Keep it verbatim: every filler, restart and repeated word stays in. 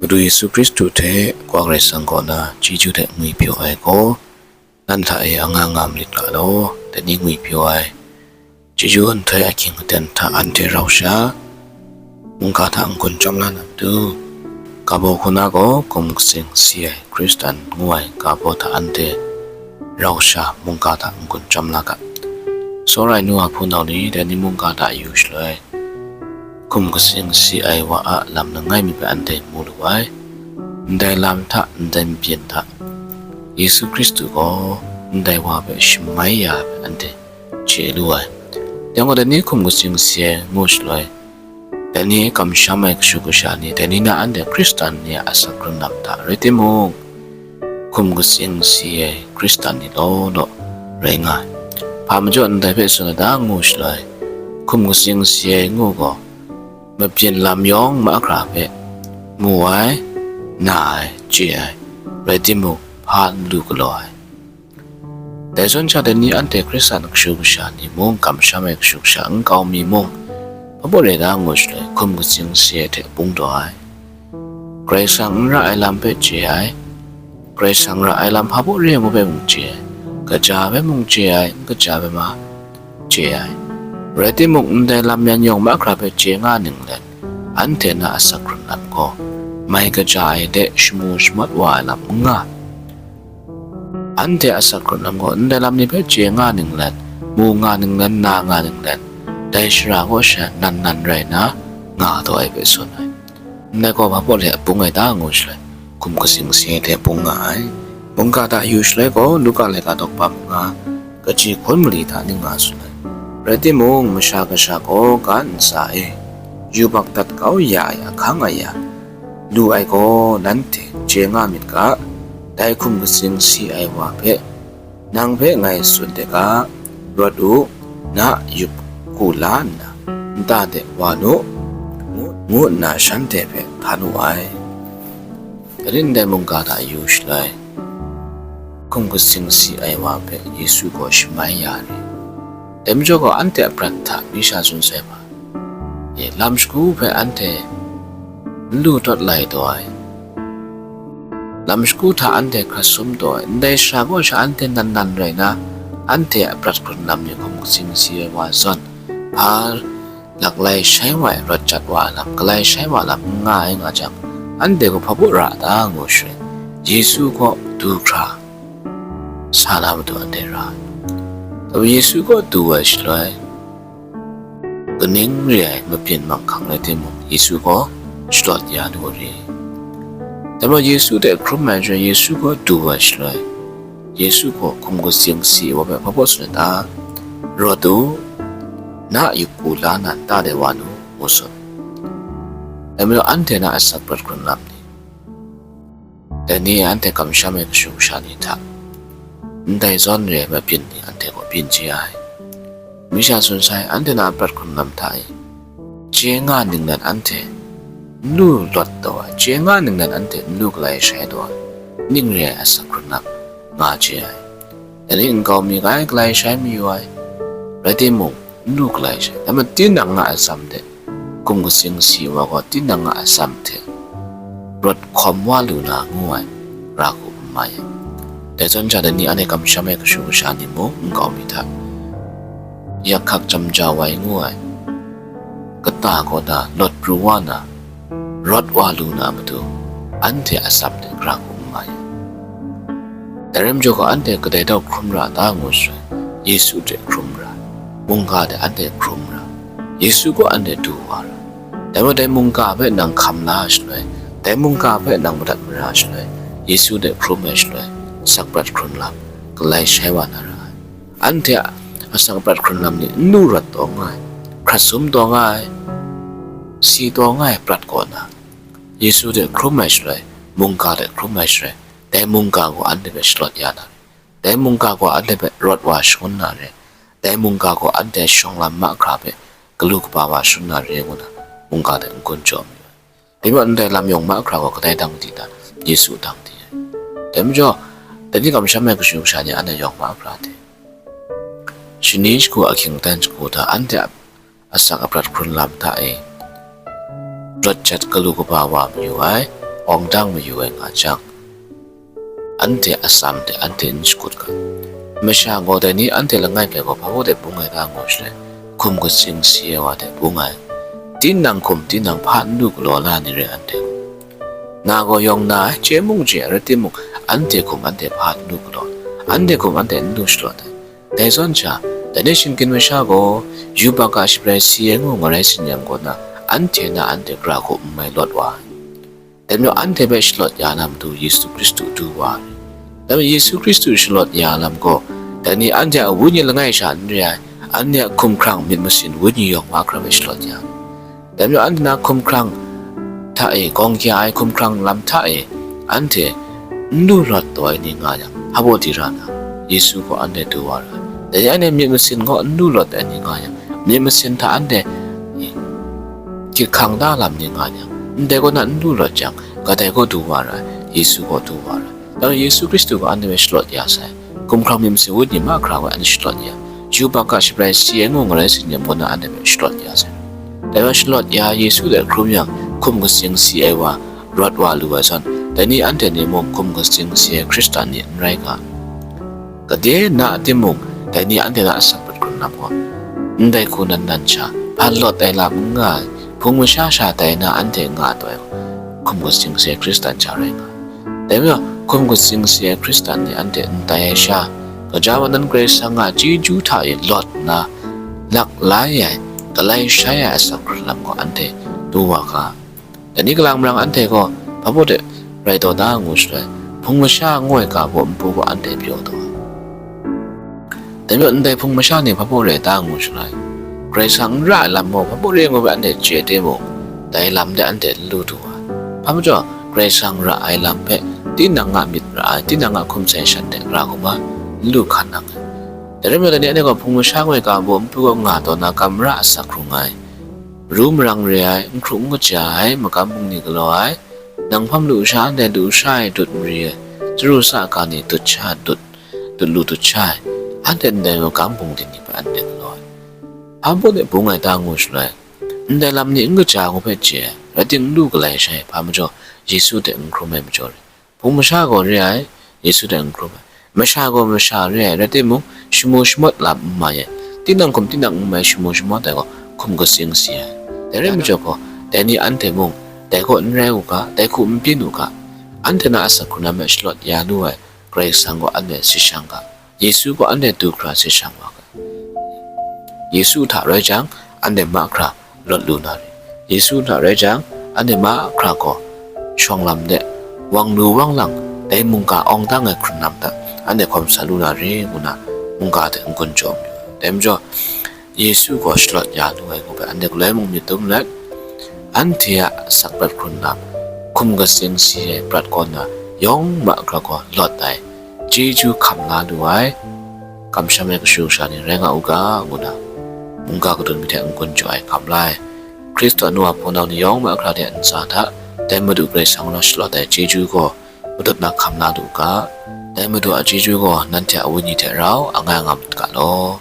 Madu Yesu Hkristu hte Karai Kasang kaw na chyeju hte ngwipyaw ai gaw, nanhte hta e anga nga malit ga law, dai ni ngwipyaw ai chyeju nhtoi ahkying aten hta anhte rau sha, mungga hta n-gun chyawm la na matu, ga baw hku na gaw hkum katsing si ai Hkristan ngu ai ga baw hta anhte rau sha mungga hta n-gun chyawm la ga. Tsawra ai nu wa hpunau ni, dai ni mungga hta yu shaloi, hkum katsing si ai wa a lam langai mi hpe anhte mu lu ai. Ndai lam hta, ndai mabyin hta, Yesu Hkristu gaw ndai wa hpe shamai ya ai hpe anhte chye lu ai. Yang gaw, dai ni hkum katsing si ai ngu shaloi, dai ni kamsham ai kashu kasha ni, dai ni na anhte Hkristan ni a asak hkrun lam hta rai timung, hkum katsing si ai Hkristan ni law law rai nga ai. Hpa majaw ndai hpe tsun ai ta ngu shaloi, hkum katsing si ai ngu gaw, mabyin lam yawng mahkra hpe mu ai, na ai, chye ai, rai timung, hpa n lu galaw ai. Dai zawn sha, dai ni anhte Hkristan kashu kasha ni mung, kamsham ai kashu kasha nkau mi mung, hpa baw re ta ngu shaloi, hkum katsing si ai hte bung taw ai. Karai Kasang n ra ai lam hpe chye ai, Karai Kasang ra ai lam hpa baw re ai ngu hpe mung chye ai, kaja hpe mung chye ai, n kaja hpe ma chye ai. Rai timung, ndai lam yan yawng mahkra hpe chye nga ninglen, anhte na asak hkrun lam gaw, mai kaja ai de shamu shamawt wa ai lam n nga. Anhte asak hkrun lam gaw, ndai lam ni hpe chye nga ninglen, mu nga ninglen, na nga ninglen, dai shara gaw sha nan nan rai nna nga taw ai hpe tsun ai. Ndai gaw hpa baw le a bung ai ta ngu shaloi, hkum katsing si ai hte bung nga ai. Mungga hta yu shaloi gaw, Luka laika daw kaba manga, kaji hkawn mali hta ning nga tsun ai. Rai timung, Masha Kasha gaw ga ntsa e yubak dat kau ya ai ahkang aya lu ai gaw, nanhte chye nga myit ga, dai hkum katsing si ai wa hpe, "Nang hpe ngai tsun de ga, rawt u, na yup hku la nna, nta de wa nu," ngu, ngu nna shanhte hpe htan wu ai. Dai rin ndai mungga hta yu shaloi, hkum katsing si ai wa hpe Yesu gaw shamai ya re. Dai majaw gaw, anhte a prat hta mi sha tsun sai ma, e, lam shagu hpe anhte n lu tawt lai taw ai, lam shagu hta anhte hkrat sum taw ai, ndai shara gaw sha anhte nan nan rai na, anhte a prat hkrun lam ni hkum katsing si ai wa zawn, hpa laklai shai wa ai, rawt jat wa ai lam, galai shai wa ai lam n nga ai nga jang, anhte gaw hpa baw ra ta ngu shaloi, Yesu kaw du hkra sa na matu anhte ra ai. Dai Yesu kaw du ai shaloi, kaning re ai mabyin manghkang rai timung, Yesu gaw shalawt ya lu re. Dai majaw Yesu hte hkrum ai shaloi, Yesu gaw du ai shaloi, Yesu gaw hkum katsing si ai wa hpe hpa baw tsun ai ta? "Rawt u, na yup hku la nna, nta de wa nu," ngu tsun. Dai majaw anhte na asak prat hkrun lam ni, dai ni anhte kamsham ai kashu kasha ni hta, ndai zawn re ai mabyin ni anhte gaw byin chye ai. Mi sha tsun sai, anhte na a prat hkrun lam hta e, chye nga ninglen anhte n lu lawt taw ai, chye nga ninglen anhte n lu galai shai taw ai, ning re ai asak hkrun lam nga chye ai. Dai ni nkau mi ga ai, galai shai mayu ai, rai timung, n lu galai shai. Dai majaw tinang a atsam hte, hkum katsing si wa gaw tinang a atsam hte rawt hkawm wa lu na ngu ai, ra hku n mai ai. Dai zawn sha, dai ni anhte kamsham ai kashu kasha ni mung, nkau mi hta yak hkak jam ja wai ngu ai kata kaw na lawt pru wa na, rawt wa lu na matu, anhte atsam hte ra hku n mai ai. Dai rai majaw gaw, anhte kadai daw hkrum ra ta ngu shaloi, Yesu hte hkrum ra, mungga hte anhte hkrum ra, Yesu gaw anhte du wa ra. Dai majaw dai mungga hpe nang hkam la shaloi, dai mungga hpe nang madat mara shaloi, Yesu hte hkrum ai shaloi, asak prat hkrun lam, galai shai wa na ra ai. Anhte a asak prat hkrun lam ni n lu rawt taw nga ai, hkrat sum taw nga ai, si taw nga ai prat kaw na, Yesu hte hkrum ai shaloi, mungga hte hkrum ai shaloi, dai mungga gaw anhte hpe shalawt ya na re, dai mungga gaw anhte hpe rawt wa shangun na re, dai mungga gaw anhte shawng lam mahkra hpe galu kaba wa shangun na re ngu na, mungga hte n-gun jaw mayu ai. Dai majaw ndai lam yawng mahkra gaw kadai dang di na, Yesu dang di ai. Dai majaw, dai ni kamsham ai kashu kasha ni anhte yawng mahkra hte, shani shagu ahkying aten shagu hta anhte a asak aprat hkrun lam hta e, rawt jat galu kaba wa mayu ai, awng dang mayu ai nga jang, anhte atsam de anhte n shakut ga. Masha gaw dai ni anhte langai hpe gaw hpa baw de bung ai ta ngu shaloi, hkum katsing si ai wa de bung ai. Tinang hkum tinang hpa n lu galaw la ni rai anhte. Na gaw yawng na ai, chye mung chye ai, rai timung, anhte hkum anhte hpa n lu galaw, anhte hkum anhte n lu shalawt ai. Dai zawn sha, dai ni shingkin masha gaw, yubak a shabrai si ai ngu ngarai tsin yang kaw na, anhte na anhte gara hku n mai lawt wa ai. Dai majaw anhte hpe shalawt ya na matu Yesu Hkristu du wa ai. Dai majaw Yesu Hkristu shalawt ya lam gaw, dai ni anhte a wenyi langai sha n re ai, anhte a hkumhkrang myit masin wenyi yawng mahkra hpe shalawt ya ai. Dai majaw anhte na hkumhkrang hta e, gawng kya ai hkumhkrang lam hta e, anhte n lu lawt taw ai ni nga yang, hpa baw di ra na, Yesu gaw anhte du wa ra ai. Dai ni anhte myit masin gaw n lu lawt ai ni nga yang, myit masin hta anhte hkyit hkang da lam ni nga yang, ndai kaw na n lu lawt jang, kadai gaw du wa ra ai, Yesu gaw du wa ra ai. Dai majaw Yesu Hkristu gaw anhte hpe shalawt ya sai. Hkumhkrang myit masin wenyi mahkra gaw anhte shalawt ya. Yubak a shabrai si ai ngu ngarai tsin yang kaw na anhte hpe shalawt ya sai. Dai wa shalawt ya Yesu hte hkrum yang, hkum katsing si ai wa rawt wa lu ai zawn, dai ni anhte ni mung hkum katsing si ai Hkristan ni n rai ga. Gade na timung, dai ni anhte na asak hprat hkrun lam gaw, ndai hku nan nan sha, hpa lawt ai lam n nga ai, hpung masha sha tai na anhte nga taw ai, hkum katsing si ai Hkristan sha rai nga ai. Dai majaw, hkum katsing si ai Hkristan ni anhte n tai ai sha, gaja wa nan Karai Kasang a chyeju hta e lawt nna, lak lai ai, galai shai ai asak hkrun lam gaw anhte du wa ga. Dai ni kalang marang anhte gaw hpa baw de rai taw da ngu shaloi, hpung masha ngu ai ga baw npu gaw anhte pyaw taw ai. Dai majaw ndai hpung masha ni hpa baw rai da ngu shaloi, Karai Kasang n ra ai lam gaw hpa baw re ngu hpe anhte chye timung, dai lam de anhte n lu du ai. Hpa majaw, Karai Kasang ra ai lam hpe tinang a myit ra ai, tinang a hkum sai shan de gara hku ma n lu hkan nang ai. Dai rai majaw, dai ni anhte gaw hpung masha ngu ai ga baw npu gaw nga taw na, kam ra asak hkrung ai, ru marang re ai, n hkru n kaja ai, magam bungli galaw ai, nang hpam lu sha anhte lu sha ai dut mari ai, chyaru sa ga ni dut sha dut, dut lu dut sha ai, anhte ndai magam bungli ni hpe anhte galaw ai. Hpa baw de bung ai ta ngu shaloi, ndai lam ni n kaja ngu hpe chye ai, rai timung, n lu galai shai ai, hpa majaw, Yesu hte n hkrum ai majaw re. Hpung masha gaw re ai, Yesu hte n hkrum ai. Masha gaw masha re ai, rai timung, shamu shamawt lam n mai ai. Tinang hkum tinang n mai shamu shamawt ai gaw, hkum katsing si ai. Dai rai majaw gaw, dai ni anhte mung, dai kaw n rai u ga, dai hku n byin u ga, anhte na asak hkrun lam hpe shalawt ya lu ai, Karai Kasang gaw anhte si shang ga, Yesu gaw anhte du hkra si shang wa ga. Yesu hta rai jang, anhte mahkra lawt lu na re. Yesu hta rai jang, anhte mahkra gaw shawng lam de, wang lu wang lang, dai mungga awng dang ai hkrun lam hta, anhte hkawm sa lu na re, ngu na, mungga hte n-gun jaw mayu ai. Dai majaw, Yesu gaw shalawt ya lu ai ngu hpe, anhte galoi mung myit dum let, anhte a asak prat hkrun lam, hkum katsing si ai prat kaw na, yawng mahkra gaw lawt ai, chyeju hkam la lu ai, kamsham ai kashu kasha ni rai nga u ga, ngu na, mungga kadun mi hte n-gun jaw ai hkam la ai, Hkristu a nu a hpunau ni yawng mahkra ni a ntsa hta, dai Madu Karai Kasang rau shalawt ai chyeju gaw, matut na hkam la lu u ga, dai Madu a chyeju gaw nanhte a wenyi hte rau a ngai nga mat ga law.